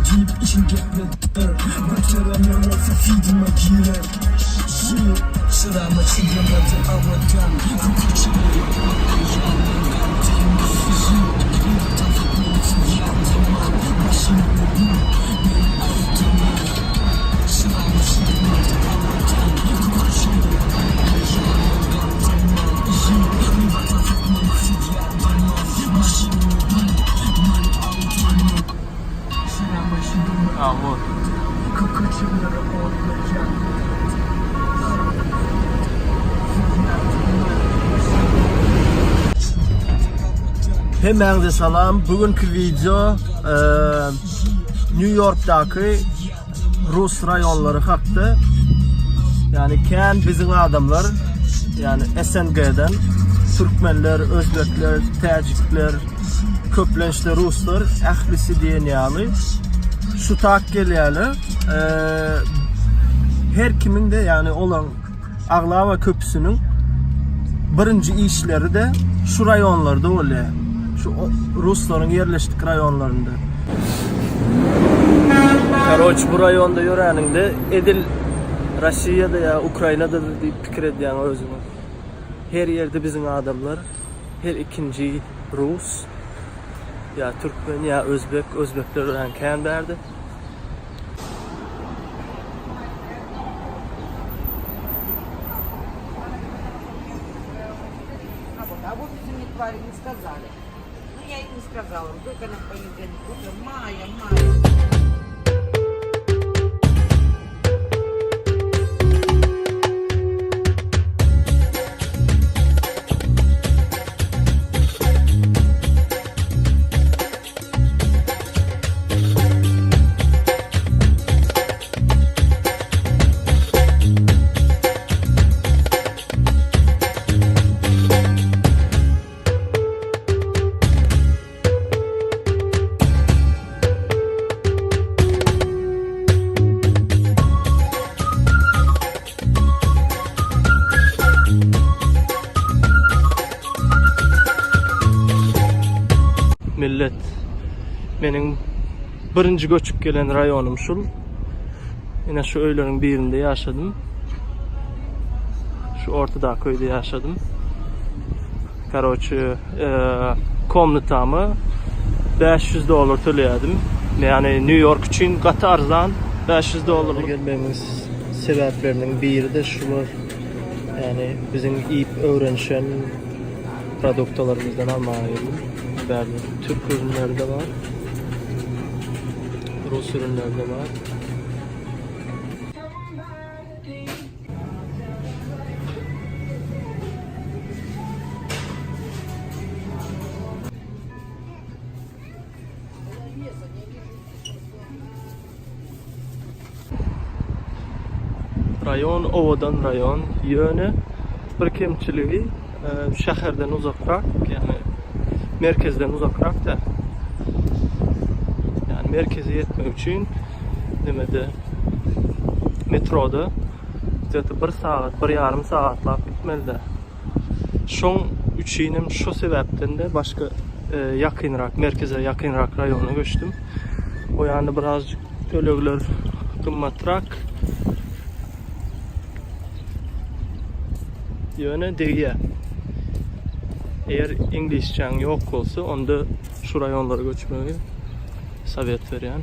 Diýip için gepleder Göteremem bolsa feedime girer Şiir Çyrama çyzylmady awadan Köküçileri otlaýan men gandym Şiir Ýurtdan sökmek üçin ýandyman Maşynymy mün meni aldaman Çyrama çyzylmady awadan Köküçileri otlaýan men gandyman Şiir Ýurtdan sökmek üçin ýandyman Maşynymy mün meni aldaman A wot. Hemmäňize salam. Bugünkü wideo New Yorkdaky rus raýonlary hakda. Ýani kän biziň adamlar, ýani SNG-den türkmenler, özbekler, täjikler, Köplençde ruslar ählisi diýen ýaly şu tak gelýärler. Her kimiň-de ýagny olaryň aglaba köpüsiniň birinji işleri-de şu raýonlarda bolýar. Şu ruslaryň ýerleşdik raýonlarynda. Karoç bu raýonda ýöräniňde edil Rossiýada ýa Ukrainada diýip pikir edýäň özüňi. Her ýerde biziň adamlar. Her ikinji rus, ýa türkmen, ýa özbek, özbekler örän kän bärde. Millet meniň birinji göçüp gelen raýonym şul. Ine şu öýleriň birinde ýaşadym. Şu ortadaky öýde ýaşadym. Karoçe, komnatamy 500 dollar töleýärdim. Ýagny New York üçin gaty arzan 500 dollar. Gelmegiň sebäpleriniň biri-de şular. Ýagny biziň iýip öwrenişen produktalarymyzdan almaga geldim. Bärde türk ürünleri-de bar. Rus ürünleri-de bar. Raýon owadan raýon, ýöne bir kemçiligi şäherden uzakrak, ýagny merkezden uzakrak-da. Ýagny merkeze ýetmek üçin nemede metroda gde-to bir sagat, bir ýarym sagatlap gitmeli-dä. Şoň üçinem şo sebäpden-de başga ýakynrak, merkeze ýakynrak raýona göçdüm. O ýanda birazjyk tölegler gymmatrak. Ýöne degýär. Eger iňlisçäň ýok bolsa, onda şu raýonlara göçmegi sowet berýän.